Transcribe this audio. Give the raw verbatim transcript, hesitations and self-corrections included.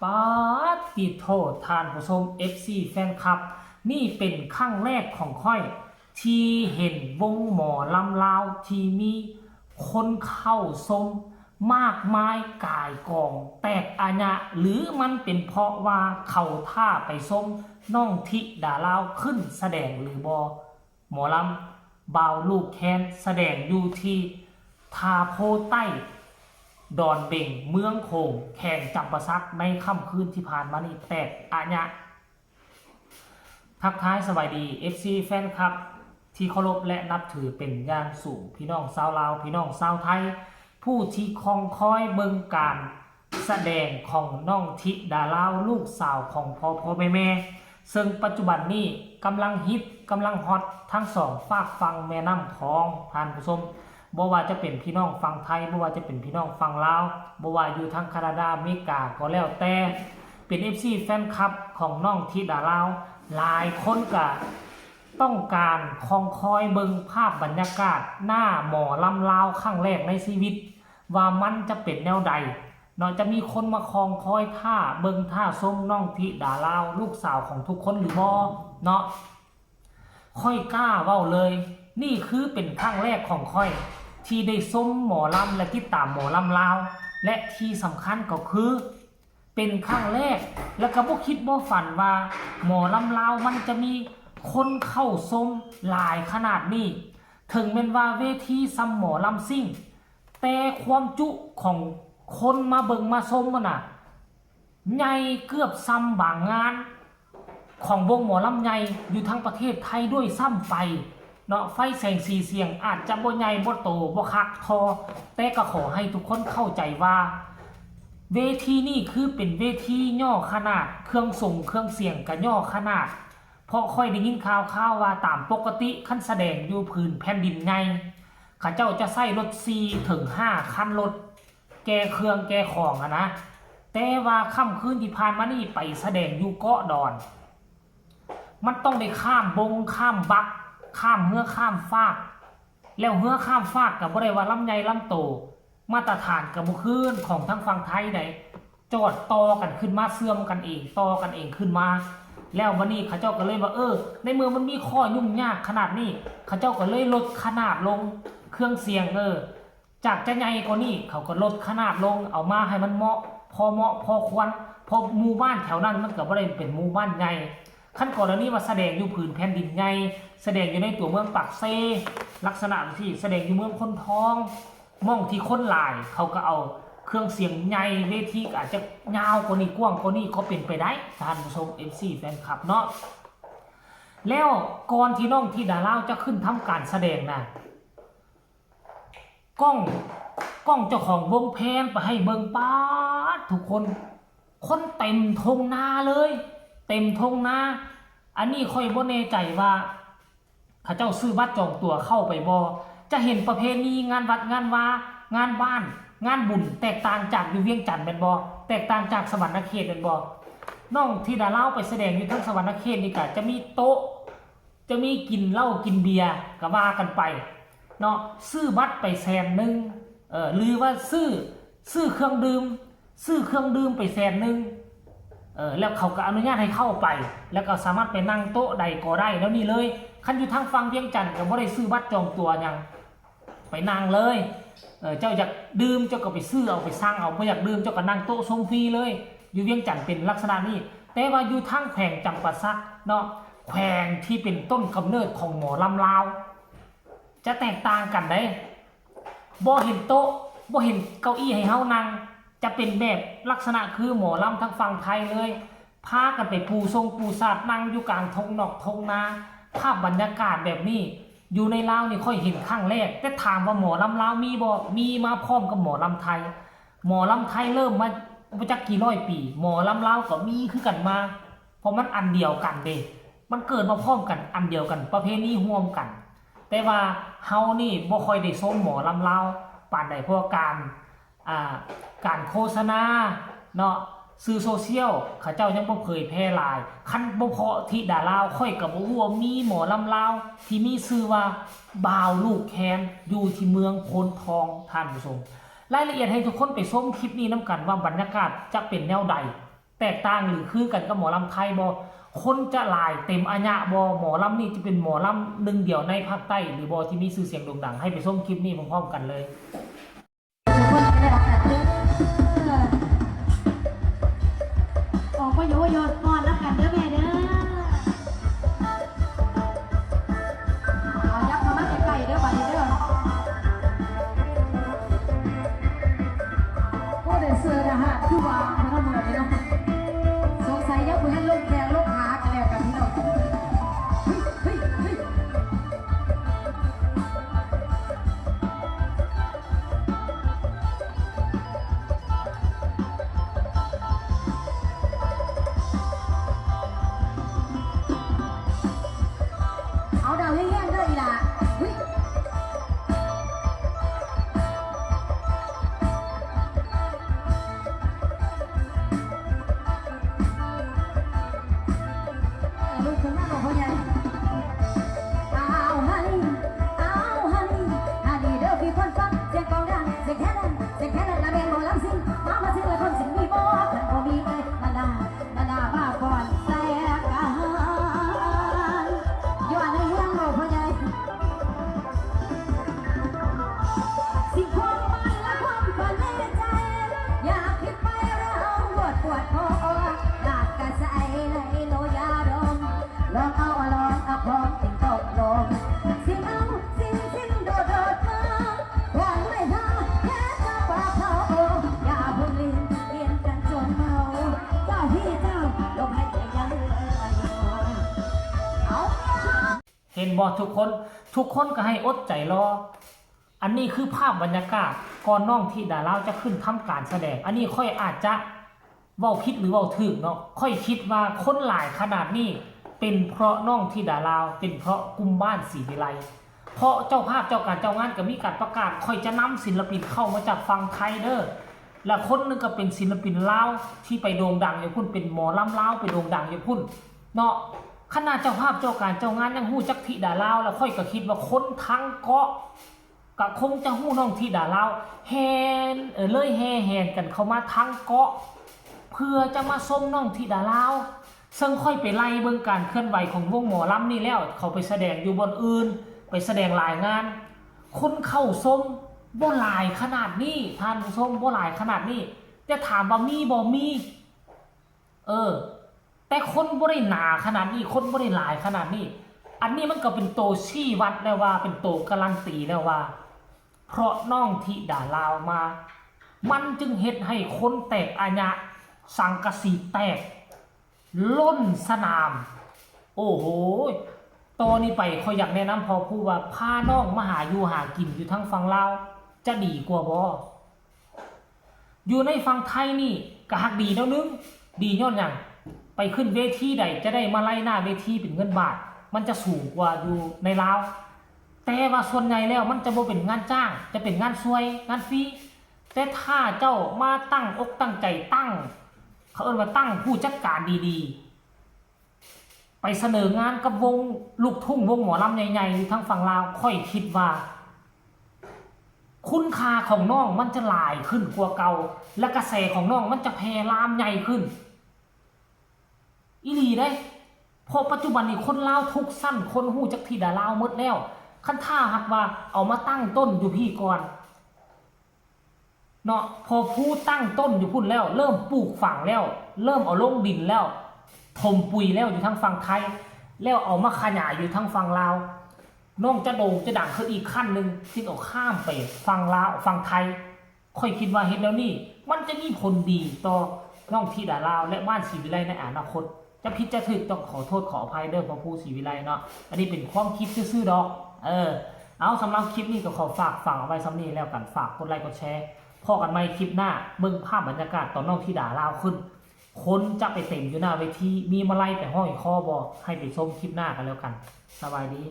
ปาดติโทษท่านผู้ชม เอฟซี แฟนคลับ นี่เป็นครั้งแรกของข้อย ที่เห็นวงหมอลำลาวที่มีคนเข้าชมมากมายก่ายกองแตกอะหยะ หรือมันเป็นเพราะว่าเขาท่าไปชมน้องธิดาลาวขึ้นแสดงหรือบ่ หมอลำบ่าวลูกแคนแสดงอยู่ที่ท่าโพธิ์ใต้ ดอนเบง เมืองโขง แขวงจำปาสัก ในค่ำคืนที่ผ่านมานี้แตกอะหยะ ทักทายสบายดี เอฟซี แฟนคลับ ที่เคารพและนับถือเป็นอย่างสูง พี่น้องชาวลาว พี่น้องชาวไทย ผู้ที่คอยคอยเบิ่งการแสดงของน้องธิดาลาว ลูกสาวของพ่อพ่อแม่แม่ ซึ่งปัจจุบันนี้กำลังฮิตกำลังฮอตทั้งสองฟากฝั่งแม่น้ำของท่านผู้ชม บ่ว่าจะเป็นพี่น้องฝั่งไทย บ่ว่าจะเป็นพี่น้องฝั่งลาว บ่ว่าอยู่ทางแคนาดา อเมริกาก็แล้วแต่ เป็น เอฟซี แฟนคลับของน้องธิดาลาว หลายคนก็ต้องการคอยคอยเบิ่งภาพบรรยากาศหน้าหมอลำลาวครั้งแรกในชีวิต ว่ามันจะเป็นแนวใดเนาะ จะมีคนมาคอยคอยท่าเบิ่งท่าชมน้องธิดาลาว ลูกสาวของทุกคนหรือบ่เนาะ ข้อยกล้าเว้าเลย นี่คือเป็นครั้งแรกของข้อย ที่ได้ชมหมอลำและติดตามหมอลำลาว และที่สำคัญก็คือ เป็นครั้งแรก แล้วก็บ่คิดบ่ฝันว่าหมอลำลาวมันจะมีคนเข้าชมหลายขนาดนี้ ถึงแม่นว่าเวทีส่ำหมอลำซิ่ง แต่ความจุของคนมาเบิ่งมาชมมันน่ะ ใหญ่เกือบส่ำบางงานของวงหมอลำใหญ่อยู่ทั้งประเทศไทยด้วยซ้ำไปเนาะ ไฟแสงสีเสียงอาจจะบ่ใหญ่บ่โตบ่คักทอ แต่ก็ขอให้ทุกคนเข้าใจว่า เวทีนี่คือเป็นเวทีย่อขนาด เครื่องส่งเครื่องเสียงก็ย่อขนาด เพราะข้อยได้ยินข่าวๆว่าตามปกติคันแสดงอยู่ผืนแผ่นดินใหญ่ เขาเจ้าจะใช้รถสี่ถึงห้าคันรถ แก่เครื่องแก่ของอะนะ แต่ว่าค่ำคืนที่ผ่านมานี่ไปแสดงอยู่เกาะดอน มันต้องได้ข้ามบงข้ามบัก ข้ามเฮือข้ามฟาก แล้วเฮือข้ามฟากก็บ่ได้ว่าลำใหญ่ลำโต มาตรฐานก็บ่คือของทางฝั่งไทยใด จอดต่อกันขึ้นมา เชื่อมกันเอง ต่อกันเองขึ้นมา แล้วบัดนี้เขาเจ้าก็เลยว่า เออ ในเมื่อมันมีข้อยุ่งยากขนาดนี้ เขาเจ้าก็เลยลดขนาดลง เครื่องเสียง เออ จากจะใหญ่กว่านี้ เขาก็ลดขนาดลง เอามาให้มันเหมาะ พอเหมาะพอควร เพราะหมู่บ้านแถวนั้นมันก็บ่ได้เป็นหมู่บ้านใหญ่ คันกรณีว่าแสดงอยู่ผืนแผ่นดินใหญ่ แสดงอยู่ในตัวเมืองปากเซ ลักษณะที่แสดงอยู่เมืองโพนทอง หม่องที่คนหลาย เขาก็เอาเครื่องเสียงใหญ่ เวทีก็อาจจะยาวกว่านี้ กว้างกว่านี้ก็เป็นไปได้ ท่านผู้ชม เอฟซี แฟนคลับเนาะ แล้วก่อนที่น้องธิดาลาวจะขึ้นทำการแสดงนะ กล้อง กล้องเจ้าของวงแพนไปให้เบิ่ง ป๊าด ทุกคน คนเต็มทงนาเลย เต็มทงนา อันนี้ข้อยบ่แน่ใจว่า เขาเจ้าซื้อบัตรจองตั๋วเข้าไปบ่ จะเห็นประเพณีงานวัดงานวา งานบ้าน งานบุญ แตกต่างจากอยู่เวียงจันทน์แม่นบ่ แตกต่างจากสะหวันนะเขตแม่นบ่ น้องธิดาลาวไปแสดงอยู่ทางสะหวันนะเขตนี่ก็จะมีโต๊ะ จะมีกินเหล้ากินเบียร์ก็ว่ากันไปเนาะ ซื้อบัตรไปแสนหนึ่ง เออ หรือว่าซื้อ ซื้อเครื่องดื่ม ซื้อเครื่องดื่มไปแสนหนึ่ง เออ แล้วเขาก็อนุญาตให้เข้าไป แล้วก็สามารถไปนั่งโต๊ะใดก็ได้ แล้วนี่เลย คันอยู่ทางฝั่งเวียงจันทน์ก็บ่ได้ซื้อบัตรจองตั๋วหยัง ไปนั่งเลย เออ เจ้าอยากดื่มเจ้าก็ไปซื้อเอา ไปสั่งเอา บ่อยากดื่มเจ้าก็นั่งโต๊ะชมฟรีเลย อยู่เวียงจันทน์เป็นลักษณะนี้ แต่ว่าอยู่ทางแขวงจำปาสักเนาะ แขวงที่เป็นต้นกำเนิดของหมอลำลาว จะแตกต่างกันเด้ บ่เห็นโต๊ะ บ่เห็นเก้าอี้ให้เฮานั่ง จะเป็นแบบลักษณะคือหมอลำทางฝั่งไทยเลย พากันไปปูซงปูสาดนั่งอยู่กลางทงนอกทงนา ภาพบรรยากาศแบบนี้ อยู่ในลาวนี่ข้อยเห็นครั้งแรก แต่ถามว่าหมอลำลาวมีบ่ มีมาพร้อมกับหมอลำไทย หมอลำไทยเริ่มมาบ่จักกี่ร้อยปี หมอลำลาวก็มีคือกันมา เพราะมันอันเดียวกันเด้ มันเกิดมาพร้อมกันอันเดียวกัน ประเพณีร่วมกัน แต่ว่าเฮานี่บ่ค่อยได้ชมหมอลำลาวปานใด เพราะว่าการ อ่า การโฆษณาเนาะ สื่อโซเชียล เขาเจ้ายังบ่เผยแพร่หลาย คันบ่เพาะธิดาลาว ข้อยก็บ่ฮู้ว่ามีหมอลำลาวที่มีชื่อว่าบ่าวลูกแคน อยู่ที่เมืองโพนทอง ท่านผู้ชม รายละเอียดให้ทุกคนไปชมคลิปนี้นำกันว่าบรรยากาศจะเป็นแนวใด แตกต่างหรือคือกันกับหมอลำไทยบ่ คนจะหลายเต็มอะยะบ่ หมอลำนี่จะเป็นหมอลำหนึ่งเดียวในภาคใต้หรือบ่ ที่มีชื่อเสียงโด่งดัง ให้ไปชมคลิปนี้พร้อมๆกันเลย ทุกคนจะได้รับการเด้อ ออกมาอยู่อยู่นอนรับกันเด้อแม่เด้อ เอายับเข้ามาใกล้ๆเด้อบัดนี้เด้อ โอ้ ได้เสื้อทหารคือว่าพนมมือนี่เนาะ สงสัยยังบ่ทันลงแข้งลงขากันแล้วกันพี่น้อง เฮ้ย เฮ้ย เฮ้ย เอาดาวแห้งๆเด้ออีหล่า เฮ้ย ลูกขึ้นมาบอกพ่อใหญ่ อ้าวฮันนี่ อ้าวฮันนี่ ฮันนี่เด้อพี่คนฟัง เสียงกลองดัง เสียงแคนดัง เสียงแคนดัง ละแม่นบ่ลำซิ่ง มา มาซิ่งละคนสิมีบ่ คันบ่มี เอ้ย มาดา มาดา มาก่อน แซ่กัน อยู่อันในเมืองบ่พ่อใหญ่ สิ่งความหมายและความฝันในใจ อยากคิดไปเราปวดปวดคอ อยากกระใสในโลยาดม ลองเอาลองเอาของสิ่งตกลง สิ่งเอาสิ่งสิ่งโดดโดดมา หวังไม่พลาดแค่จะปากเขา อย่าเพิ่งลิ้นเรียนกันจนเมา เจ้าพี่เจ้า ลมหายใจยังเหลืออยู่ เอา เห็นบ่ทุกคน ทุกคนก็ให้อดใจรอ อันนี้คือภาพบรรยากาศก่อนน้องธิดาลาวจะขึ้นทำการแสดง อันนี้ข้อยอาจจะเว้าผิดหรือเว้าถูกเนาะ ข้อยคิดว่าคนหลายขนาดนี้เป็นเพราะน้องธิดาลาว เป็นเพราะกลุ่มบ้านศรีวิไล เพราะเจ้าภาพเจ้าการเจ้างานก็มีการประกาศ ข้อยจะนำศิลปินเข้ามาจากฝั่งไทยเด้อ และคนหนึ่งก็เป็นศิลปินลาวที่ไปโด่งดังอยู่พุ้น เป็นหมอลำลาวไปโด่งดังอยู่พุ้นเนาะ ขนาดเจ้าภาพเจ้าการเจ้างานยังฮู้จักธิดาลาว แล้วข้อยก็คิดว่าคนทั้งเกาะ ก็คงจะฮู้น้องธิดาลาว แห่ เออ เลยแห่แหนกันเข้ามาทั้งเกาะ เพื่อจะมาชมน้องธิดาลาว ซึ่งข้อยไปไล่เบิ่งการเคลื่อนไหวของวงหมอลำนี่แล้ว เขาไปแสดงอยู่บ่อนอื่น ไปแสดงหลายงาน คนเข้าชมบ่หลายขนาดนี้ ท่านผู้ชม บ่หลายขนาดนี้ แต่ถามว่ามีบ่ มี เออ แต่คนบ่ได้หนาขนาดนี้ คนบ่ได้หลายขนาดนี้ อันนี้มันก็เป็นตัวชี้วัดแล้วว่า เป็นตัวการันตีแล้วว่า เพราะน้องธิดาลาวมา มันจึงเฮ็ดให้คนแตกอะยะ สังกะสีแตก ล้นสนาม โอ้โห ต่อนี้ไปข้อยอยากแนะนำพ่อครูว่าพาน้องมาหาอยู่หากินอยู่ทางฝั่งลาว จะดีกว่าบ่ อยู่ในฝั่งไทยนี่ก็ฮักดีแนวนึง ดีย้อนหยัง ไปขึ้นเวทีใดจะได้มาลัยหน้าเวทีเป็นเงินบาท มันจะสูงกว่าอยู่ในลาว แต่ว่าส่วนใหญ่แล้วมันจะบ่เป็นงานจ้าง จะเป็นงานช่วย งานฟรี แต่ถ้าเจ้ามาตั้งอกตั้งใจตั้ง เขาเอิ้นว่าตั้งผู้จัดการดีๆ ไปเสนองานกับวงลูกทุ่งวงหมอลำใหญ่ๆอยู่ทางฝั่งลาว ข้อยคิดว่า คุณค่าของน้องมันจะหลายขึ้นกว่าเก่า และกระแสของน้องมันจะแพร่ลามใหญ่ขึ้น อีหลีเด้ เพราะปัจจุบันนี้คนลาวทุกชั้นคนฮู้จักธิดาลาวหมดแล้ว คันถ้าหากว่าเอามาตั้งต้นอยู่พี้ก่อน เนาะ พอผู้ตั้งต้นอยู่พุ้นแล้ว เริ่มปลูกฝังแล้ว เริ่มเอาลงดินแล้ว ถมปุ๋ยแล้วอยู่ทางฝั่งไทย แล้วเอามาขยายอยู่ทางฝั่งลาว น้องจะโด่งจะดังขึ้นอีกขั้นหนึ่ง จึงเอาข้ามไปฝั่งลาว ฝั่งไทย ข้อยคิดว่าเฮ็ดแล้วนี่ มันจะมีผลดีต่อน้องธิดาลาว และบ้านศรีวิไลในอนาคต จะผิดจะถูกต้องขอโทษขออภัยเด้อพ่อครูศรีวิไลเนาะ อันนี้เป็นความคิดซื่อๆดอก เออ เอา สำหรับคลิปนี้ก็ขอฝากฝังเอาไว้ส่ำนี้แล้วกัน ฝากกดไลค์กดแชร์ พ้อกันใหม่คลิปหน้า เบิ่งภาพบรรยากาศตอนน้องธิดาลาวขึ้น คนจะไปเต็มอยู่หน้าเวที มีมาลัยไปห้อยคอบ่ ให้ไปชมคลิปหน้ากันแล้วกัน สบายดี